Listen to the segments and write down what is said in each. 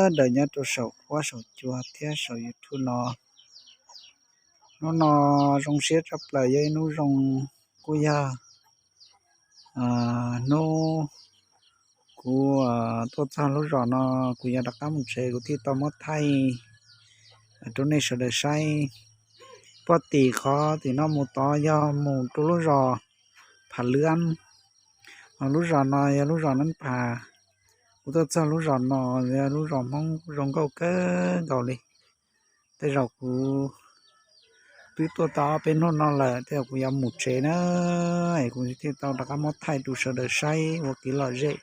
sawv daws nyob rau saum huab saum cua thiab saum YouTube no. Hnub no zoo siab tshaj plaws, yog ib hnub zoo, kuj yog hnub kuv tuaj txog lub zos no, kuv yuav rov qab mus tsev, kuv thiaj tau muab thaij rau nej sawv daws saib. Puag tim qhov tim no mus tod yog mus rau lub zos Phav Lwb, ho lub zos no yog lub zos Nab Phas. Kuv tuaj txog lub zos no yog lub zos Hmoob zoo nkauj kawg nkaus li. Tej zaum kuv twb tuaj tau ob peb hnub no lawm, tej zaum kuv yuav mus tsev na, es kuv thiaj tau rov qab muab thaij rau sawv daws saib ua kev lom zem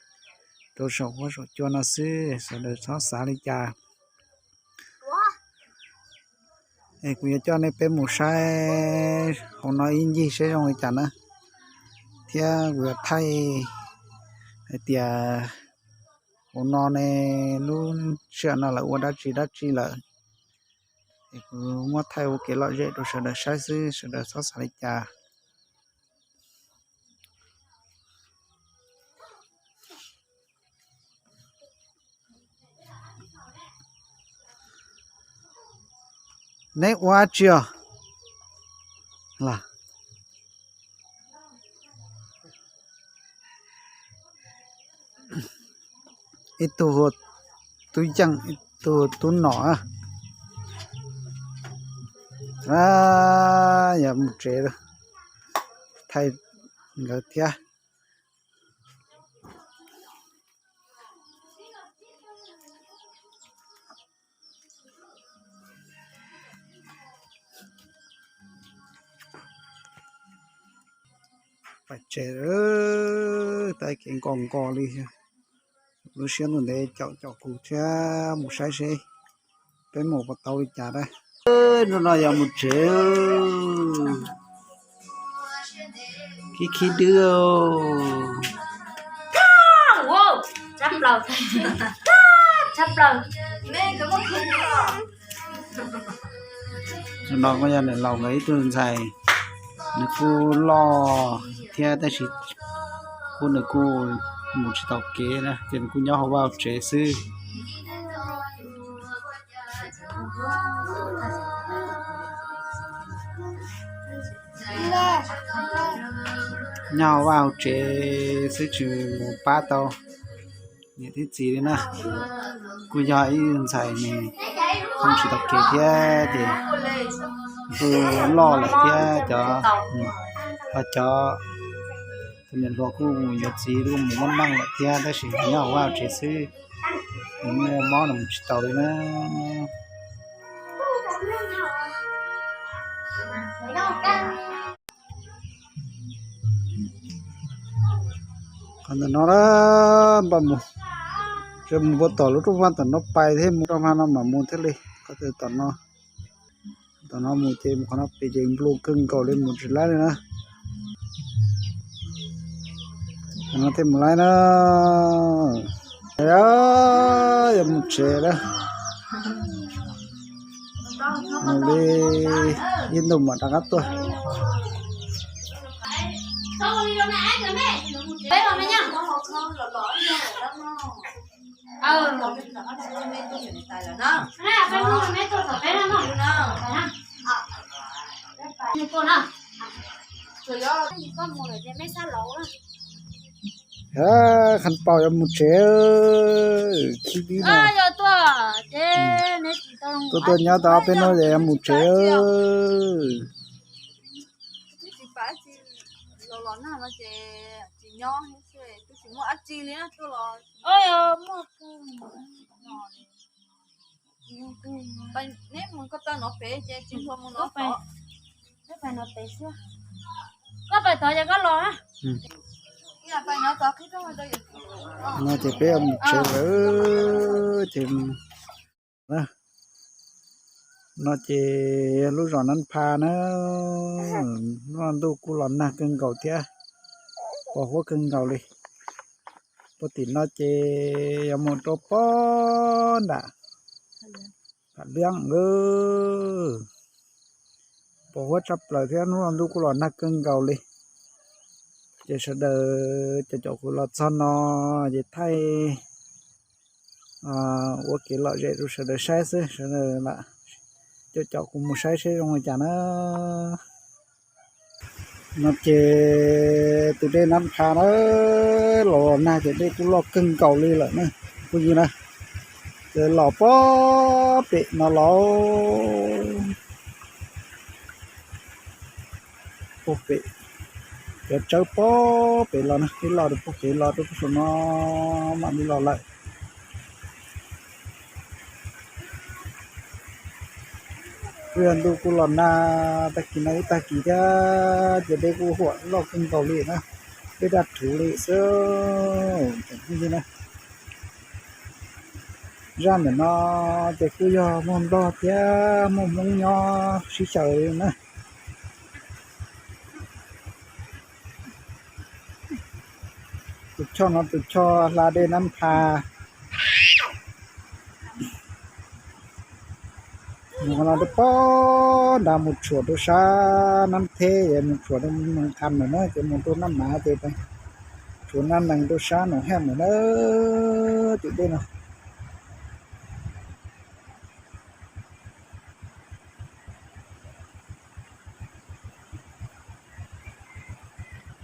rau saum huab saum cua no xwb, sawv daws txhob xav li cas. Es kuv yuav coj nej peb mus saib hauv no ib ncig seb zoo li cas na, thiab kuv yuav thaij hais tias hauv no ne lub sij hawm no lawv ua dab tsi dab tsi lawm. Es kuv muab thaij ua kev lom zem rau sawv daws saib xwb, sawv daws txhob xav li cas. Neb ua dab tsi os? Ib tug hu ua Tub Yeej, ib tug hu ua Tub Nom. Yog mus tsev, thaij nkawd thiab. Pais tsev, tau kev nkos nkos li. Lub siab ntuj ntev caum caum kuv thiab mus saib seb peb mus puas tau li cas na. Hnub no yog mus tsev, khib khib dwb. Hnub no kuj yog niam laus nkawd ib tug ntxhais, nws kuj loj thiab tab sis kuj nws kuj mus tsis tau kev na, ces nws kuj nyob hauv vaj hauv tsev xwb. Nyob hauv vaj hauv tsev xwb tsis mus pab tau niam thiab txiv li na. Kuj yog ib ntxhais nws kuj tsis tau kev thiab ces kuj loj lawm thiab cov, ho cov tus niam hluas kuj mus yuav txiv kuj mus muab neej lawm thiab tab sis nyob hauv vaj hauv tsev xwb, nws muaj mob nws mus tsis tau li na. Qhov ntawm no na, npaj mus, mus puag tom lub rooj vag tom no pais thiab mus rooj vag no mam mus thiaj li. Qhov tom no, tom no mus ces mus qhov no pem ces nplua kawg nkaus li mus tsis laib li na. Qhov no thiaj mus laib na. Yog mus tsev na, mus li ib ntus mam rov qab tuaj. Khab paus yuav mus tsev, khib dib no. Tuaj tuaj nyob tau ob peb hnub ces yuav mus tsev. Koj pais tod ces koj los. No ces peb yuav mus tsev lawm ces na. No ces lub zos Nab Pha na, noj ntuj kuj los nag kawg nkaus thiab, pos huab kawg nkaus li. Puag tim no ces yuav mus rau pob nram Phav Liab, pos huab tshaj plaws thiab, noj ntuj kuj los nag kawg nkaus li. Ces sawv daws caum caum kuv los txog no ces thaij ua kev lom zem rau sawv daws saib xwb, sawv daws lam caum caum kuv mus saib seb zoo li cas na. No ces tus dej Nab Pha na, los nag ces dej kuj loj kawg nkaus li lawm na, phooj ywg na. Ces los pob pem no los, pob pem, cov tsawb pob pem los na, ib los rau pob pem los rau saum no mam li los lawm. Kuj yog ntuj kuj los nag tag kis no ib tag kis thiab ces dej kuj huam loj kawg nkaus li na, dej daj rhuv li xwb. Zaj ntawm no ces kuj yog muaj Nplog thiab muaj Hmoob nyob sib xyaw li na. Tus choj no tus choj hla dej Nab Pha. Mus qhov no rau pob nrad mus tshuam rau sab Nab Theb, mus tshuam rau Moos Qas lawm na, ces mus rau Nab Mav ces tshuam Nab Nees rau sab Noom Haj lawm na, tim dej no.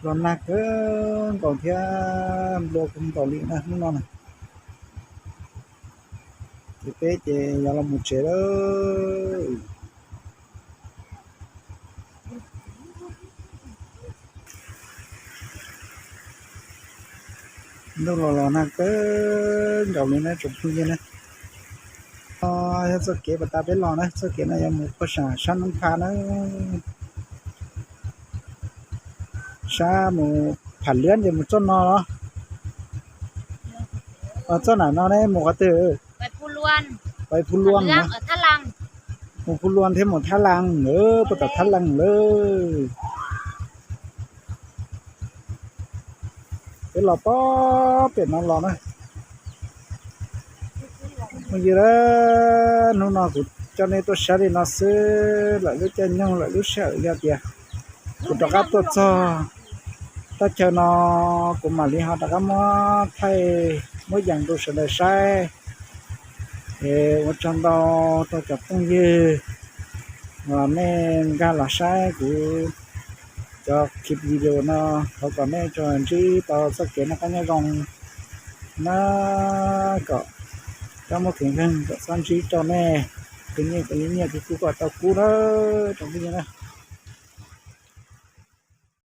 Los nag kawg nkaus thiab nplua kawg nkaus li na hnub no na. Ces peb ces yog los mus tsev lawm. Ntuj los los nag kawg nkaus li na tsoom phooj ywg na. Yog txoj kev pas tas peb los na, txoj kev no yog mus puag sam sab Nab Pha na. Sab mus Pham Liab ces mus txoj no los, txoj nam no ne mus qhov twg? Pais Phu Luan, mus Phu Luan thiab mus Thab Laj, puag tom Thab Laj lawm. Peb los pob pem no los na. Phooj ywg, hnub no kuv coj nej tuaj saib li no xwb, lawm lub caij nyoog lawm lub sij hawm yog tias kuv rov qab tuaj txog thaj chaw no, kuv mam li ho rov qab muab thaij muab yees rau sawv daws saib. Es ua tsaug ntau rau cov phooj ywg uas nej nkag los saib kuv cov clip video no, thov kom nej tsuas ntsib tau txoj kev noj qab nyob zoo na, kom txhob muaj kev nkeeg, kom txhob ntsib rau nej, kev nyiaj kev nyiaj kev kub kom tau kub na tsoom phooj ywg na.